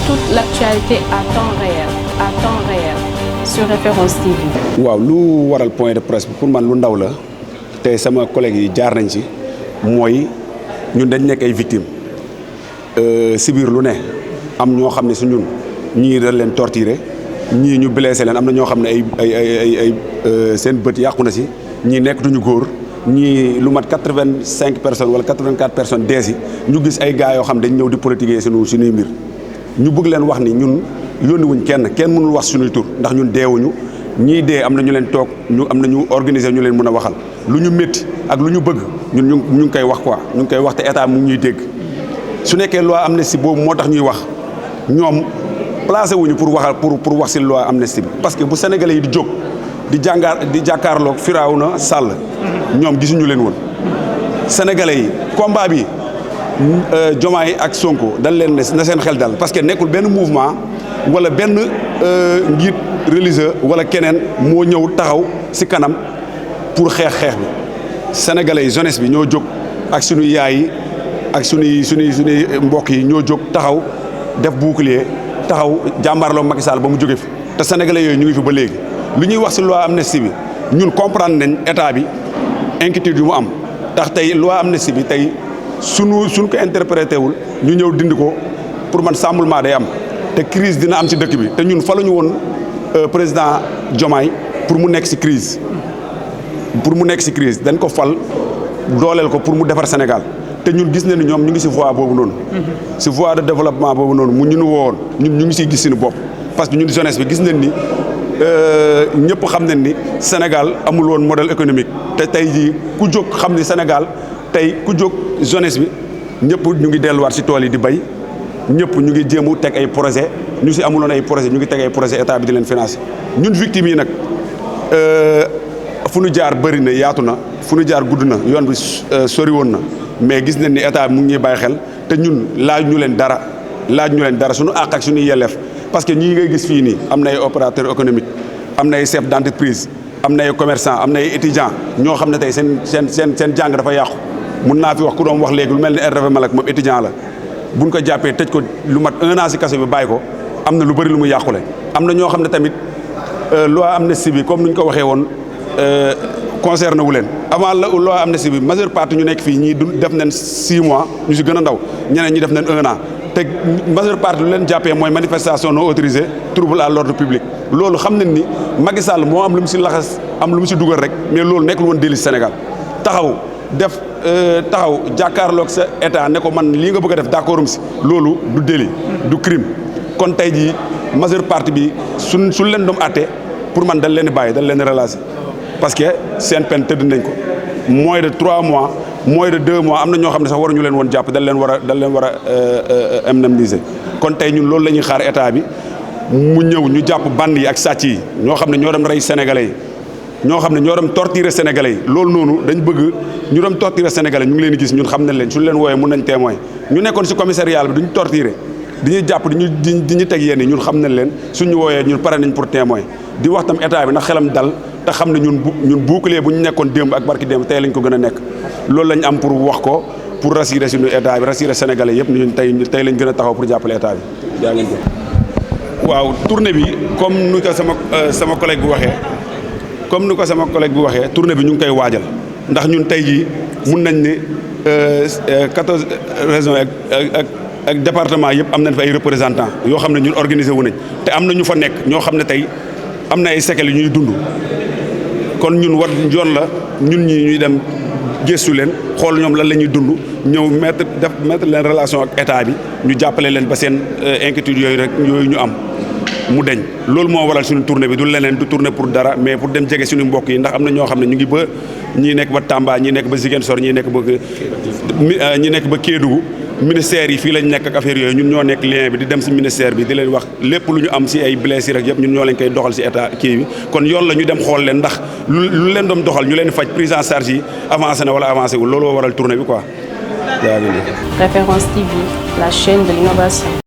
toute l'actualité à temps réel sur Référence TV. waaw lu waral point de presse pour man lu ndaw la te sama collègue yi jaar nañ ci mooy ñun dañ nekk ay victimes si biir lu ne am ñoo xam ne su ñun ñii dañ leen torturer ñii ñu blessé leen am na ñoo xam ne ay seen bët yàqu na si ñii nekkatuñu góor ñii lu mat 85 personnes wala 84 personnes dee si ñu gis ay gars yoo xam dañ ñëw di politiquer suñuy mbir ñu bëgg leen wax ni ñun yónni wuñ kenn mënul wax suñuy tur ndax ñun deewuñu ñii dee am na ñu leen toog ñu am na ñu organiser ñu leen mën a waxal lu ñu métti ak lu ñu bëgg ñun ñu ngi koy wax quoi ñu ngi koy wax te état mu ngi ñuy dégg su nekkee loi amnistie boobu moo tax ñuy wax ñoom placé wuñu pour waxal pour wax si loi amnistie bi parce que bu sénégalais yi di jóg di jàkkaarloog Firawna Sall ñoom gisuñu leen woon sénégalais yi combat bi Diomaye ak Sonko dañ leen ne na seen xel dal parce que nekkul benn mouvement wala benn njiit religieux wala keneen moo ñëw taxaw si kanam pour xeex bi sénégalais yi jeunesse bi ñoo jóg ak suñu yaay yi ak suñuy mbokk yi ñoo jóg taxaw def bouclier taxaw jàmbaarloo Macky Sall ba mu jóge fi te sénégalais yooyu ñu ngi fi ba léegi lu ñuy wax si loi amnistie bi ñun comprendre nañ état bi inquiétude yu mu am tax tey loi amnistie bi tey suñ ko interprété wul ñu ñëw dindi ko pour man chamboulement day am te crise dina am ci dëkk bi te ñun faluñu woon président Diomaye pour mu nekk ci crise dañ ko fal dooleel ko pour mu defar Sénégal te ñun gis nañu ñoom ñu ngi ci voie boobu noonu ci voie de développement boobu noonu mu ñu woon ñun ñu ngi ciy gis suñu bopp parce que ñun jeunesse bi gis nañ ni ñëpp xam nañ ni Sénégal amul woon modèle économique te tey jii ku jóg xam ni Sénégal tey ku jóg jeunesse bi ñëpp ñu ngi delluwaat ci tool yi di bay ñëpp ñu ngi jéem a teg ay projet ñu ci amuloon ay projet ñu ngi teg ay projet état bi di leen financer ñun victimes yi nag fu ñu jaar bëri na yaatu na fu ñu jaar gudd na yoon bi sori woon na mais gis nañ ni état bi mu ngi ñuy bàyyi xel te ñun laaj ñu leen dara suñu àq ak suñuy yelleef parce que ñii ngay gis fii nii am na ay opérateur économique am na ay chef d'entreprise am na ay commerçant am na ay étudiant ñoo xam ne tey seen jàng dafa yàqu mun naa fi wax ku doon wax léegi lu mel ni RDV Malak moom étudiant la buñ ko jàppee tëj ko lu mat 1 an ci kaso bi bàyyi ko am na lu bëri lu mu yàqule am na ñoo xam ne tamit loi amnistie bi comme ni ñu ko waxee woon concerné wu leen avant la loi amnistie bi majeure partie ñu nekk fii ñii def nañ 6 mois ñu ci gën a ndaw ñeneen ñi def nañ 1 an te majeure partie lu leen jàppee mooy manifestation non autorisée trouble à l'ordre public loolu xam nañ ni Macky Sall moo am lu mu ci laxas am lu mu ci dugal rek mais loolu nekkul woon délit Sénégal taxaw jàkkaarloog sa état ne ko man lii nga bëgg a def d'accordum si loolu du délit du crime kon tey jii majeure partie bi suñ leen doom àtte pour man dañ leen di bàyyi dañ leen di relaxer parce que seen peine tëdd nañ ko moins de 3 mois moins de 2 mois am na ñoo xam ne sax waruñu leen woon jàpp dañ leen war a indemniser kon tey ñun loolu la ñuy xaar état bi mu ñëw ñu jàpp band yi ak sàcc yi ñoo xam ne ñoo dem rey sénégalais yi ñoo xam ne ñoo dem torturer sénégalais yi loolu noonu dañ bëgg ñu dem torturer sénégalais ñu ngi leen di gis ñun xam nañ leen suñu leen wooyee mun nañ témoin ñu nekkoon ci commissariat bi duñu torturer diñuy jàpp di ñu teg yéen ñun xam nañ leen suñu wooyee ñun pare nañ pour témoin di wax tam état bi ndax xelam dal te xam ne ñun bouclier bu ñu nekkoon démb ak barki démb tey lañ ko gën a nekk loolu lañ am pour wax ko pour rassurer suñu état bi rassurer sénégalais yëpp ñun tey lañ gën a taxaw pour jàppale état bi yaa ngeen ko waaw tournée bi comme nu ko sama collègue bi waxee tournée bi ñu ngi koy waajal ndax ñun tey jii mun nañ ne 14 régions ak département yëpp am nañ fa ay représentants yoo xam ne ñun organisé wu nañ te am na ñu fa nekk ñoo xam ne tey am na ay séquelles yu ñuy dund kon ñun war yoon la ñun ñuy dem gëstu leen xool ñoom lan la ñuy dund ñëw mettre leen relation ak état bi ñu jàppale leen ba seen inquiétude yooyu ñu am mu deñ loolu moo waral suñu tournée bi du leneen du tournée pour dara mais pour dem jege suñu mbokk yi ndax am na ñoo xam ne ñu ngi ba ñii nekk ba Tamba ñii nekk ba Ziguinchor ñii nekk ba Kédougou ministère yi fii lañ nekk ak affaire yooyu ñun ñoo nekk lien bi di dem ci ministère bi di leen wax lépp lu ñu am ci ay blessures rek yëpp ñun ñoo leen koy doxal ci état kii bi kon yoon la ñu dem xool leen ndax lu leen doon doxal ñu leen faj prise en charge yi avancé na wala avancé wul looloo waral tournée bi quoi. Référence TV, la chaîne de l'innovation.